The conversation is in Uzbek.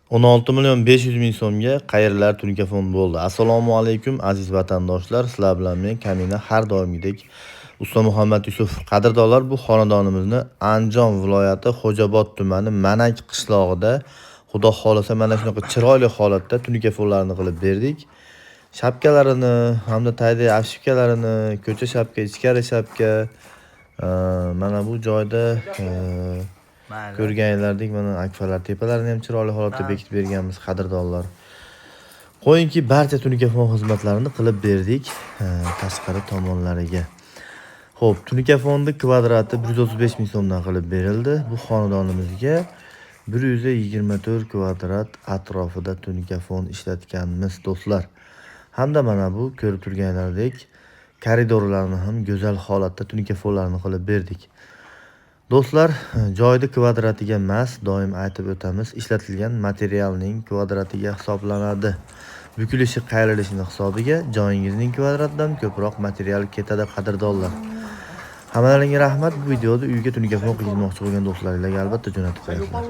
16 million 500 ming so'mga qayerlar tunikafon bo'ldi. Assalomu alaykum, aziz vatandoshlar. Sizlar bilan men, Kamina, har doimgidek Usta Muhammad Yusuf. Qadrdonlar, bu xonadonimizni Andijon viloyati Xo'jaobod tumani Manak qishlog'ida, Xudo xolasa, mana shunaqa chiroyli holatda tunikafonlarni qilib berdik. Shapkalarini hamda tayda обшивкalarini, ko'cha shapka, ichkari shapka, mana bu joyda ko'rganlardek, mana akfalar tepalarini ham chiroyli holatda bekitib berganmiz, qadrdonlar. Qo'yingki, barcha tunikafon xizmatlarini qilib berdik, tashqari tomonlariga. Xo'p, tunikafonni kvadrati 135 ming so'mdan qilib berildi. Bu xonadonimizga 124 kvadrat atrofida tunikafon ishlatganmiz, do'stlar. Hamda mana bu ko'rib turganlaridek koridorlarni ham go'zal holatda tunikafonlarni qilib berdik. Do'stlar, joyni kvadratiga emas, doim aytib o'tamiz, ishlatilgan materialning kvadratiga hisoblanadi. Bukilishi, qayrilishini hisobiga joyingizning kvadratidan ko'proq material ketadi, qadrdonlar. Hammalaringga rahmat. Bu videoda uyga tunikafon qilmoqchi bo'lgan do'stlaringlarga albatta jo'natib qo'yasizlar.